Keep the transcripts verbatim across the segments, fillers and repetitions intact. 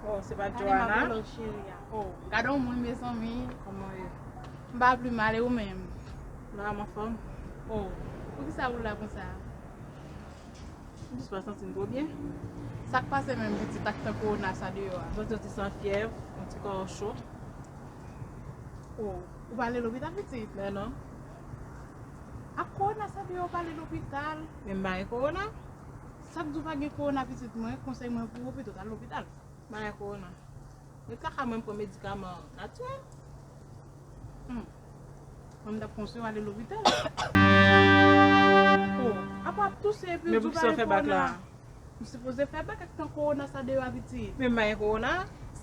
Oh, se pa Gade Joanna. Mabelo cheri a. Oh, gade yon moun mezanmi. Kòman w ye? M pa pli mal e ou menm? Non, m anfòm. Oh, poukisa ou la konsa? M jis pa santi m twò byen. Sa k pase menm pitit ak tan kowona sa deyò a? M santi yon ti san fyèv, yon ti kò cho. Oh, ou pa ale lopital pitit? Men non. Ak kowona sa deyò ou pa ale lopital? Men m pa gen kowona. Sa k di w pa gen kowona pitit mwen, konsèy mwen pou ou pito t al lopital. M pa gen kowona. Ret lakay mwen pran medikaman natirèl. Hmm. Mwen m t ap konseye w ale lopital. Oh, apa w ap touse epi w Men di w poukisa pa w fè gen bak la? Kowona? M sipoze fè bak ak tan kowona sa deyò a pitit. Men m pa gen kowona.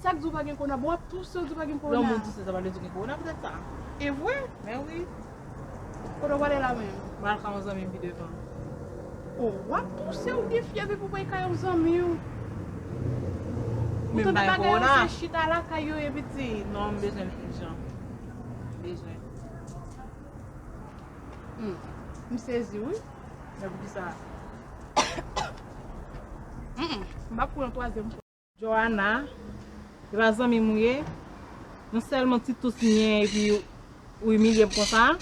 Sa k di w pa gen kowona? Bon, w ap touse, w di w pa gen Lè yon moun kowona. touse, sa pa vle di w gen kowona poutèt sa. E vre? Men wi. Kote w prale la menm? M al ka yon zanmi m pi devan. Oh, w ap touse, ou gen fyèv epi w pral ka yon zanmi w. Ou Men tande m pa gen bagay yo kowona. Se chita lakay yo ye pitit. Non, m bezwen l ijan. M bezwen. Hmm. M sezi wi. Men poukisa? Mm-mm. M p ap pran yon twazyèm fwa. Joanna, se pa zanmi m ou ye? Non sèlman ti tous nyen epi ou imilye m konsa.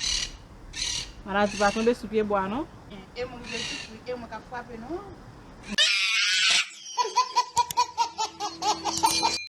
Maladi pa tonbe sou pye bwa non. E mwen ki te soufri, e mwen k ap frape non.